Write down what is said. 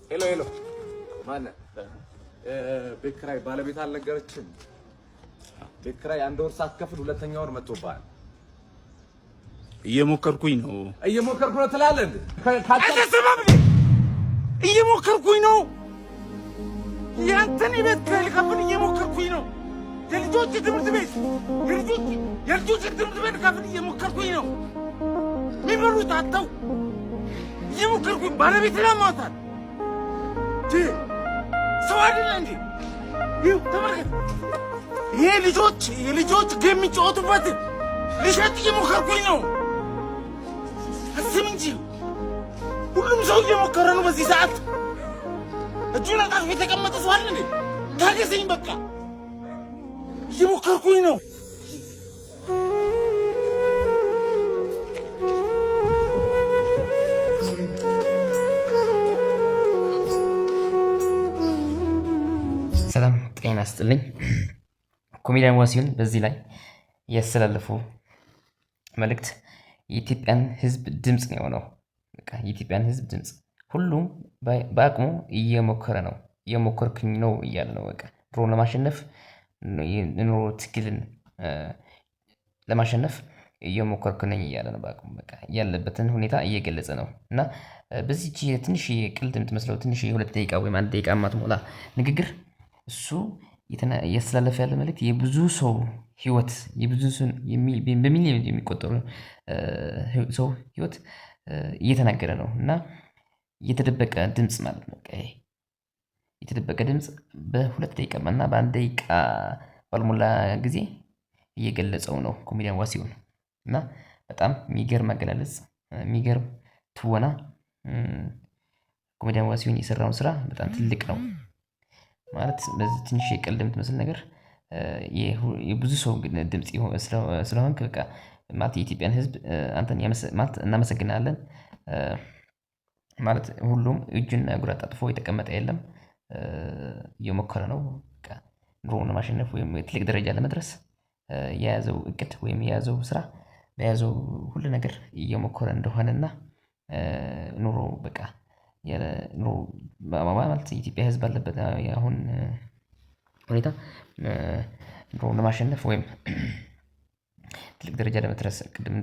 Hello hello፣ ማነህ? ቤት ኪራይ ባለቤት አልነገረችም? ቤት ኪራይ አንድ ወር ሳትከፍል ሁለተኛ ወር መጥቶብሃል። እየሞከርኩኝ ነው። እየሞከርኩ ነው ትላለህ እንዴ? አልተሰማም እንዴ? እየሞከርኩኝ ነው። ያንተን የቤት ኪራይ ልከፍል እየሞከርኩኝ ነው። የልጆች ትምህርት ቤት የልጆች ትምህርት ቤት ልከፍል እየሞከርኩኝ ነው። የሚበሉት አጥተው እየሞከርኩኝ፣ ባለቤት ላማታል ሰው አይደለ እንዴ? ይኸው ተመልከት። ይሄ ልጆች የልጆች game የሚጫወቱበትን ልሸጥ እየሞከርኩኝ ነው። አስብ እንጂ፣ ሁሉም ሰው እየሞከረ ነው። በዚህ ሰዓት እጁን አጣጥፎ የተቀመጠ ሰው አለ እንዴ? ታገሰኝ፣ በቃ እየሞከርኩኝ ነው። ሰላም ጤና ይስጥልኝ። ኮሜዲያን ዋሲሁን በዚህ ላይ ያስተላለፈው መልእክት የኢትዮጵያን ሕዝብ ድምፅ ነው የሆነው። በቃ የኢትዮጵያን ሕዝብ ድምፅ፣ ሁሉም በአቅሙ እየሞከረ ነው፣ እየሞከርኩኝ ነው እያለ ነው። በቃ ኑሮን ለማሸነፍ፣ ኑሮ ትግልን ለማሸነፍ እየሞከርኩ ነኝ እያለ ነው። በአቅሙ በቃ ያለበትን ሁኔታ እየገለጸ ነው። እና በዚች ትንሽ ቅልድ የምትመስለው ትንሽ የ2 ደቂቃ ወይም 1 ደቂቃ የማትሞላ ንግግር እሱ እያስተላለፈ ያለ መልእክት የብዙ ሰው ህይወት፣ የብዙ ሰው፣ በሚሊዮን የሚቆጠሩ ሰው ህይወት እየተናገረ ነው። እና የተደበቀ ድምፅ ማለት ነው። በቃ ይሄ የተደበቀ ድምፅ በ2 ደቂቃ እና በ1 ደቂቃ ባልሞላ ጊዜ እየገለጸው ነው ኮሜዲያን ዋሲሁን። እና በጣም የሚገርም አገላለጽ፣ የሚገርም ትወና፣ ኮሜዲያን ዋሲሁን የሰራውን ስራ በጣም ትልቅ ነው። ማለት በዚህ ትንሽ የቀልድ የምትመስል ነገር የብዙ ሰው ድምጽ ስለሆንክ በቃ ማለት የኢትዮጵያን ሕዝብ አንተን ማለት እናመሰግናለን። ማለት ሁሉም እጁን እግሩን አጣጥፎ የተቀመጠ የለም። እየሞከረ ነው። በቃ ኑሮውን ለማሸነፍ ወይም ትልቅ ደረጃ ለመድረስ የያዘው እቅድ ወይም የያዘው ስራ፣ በያዘው ሁሉ ነገር እየሞከረ እንደሆነና ኑሮ በቃ ኑሮ ማለት የኢትዮጵያ ሕዝብ ባለበት አሁን ሁኔታ ኑሮውን ለማሸነፍ ወይም ትልቅ ደረጃ ለመድረስ ቅድም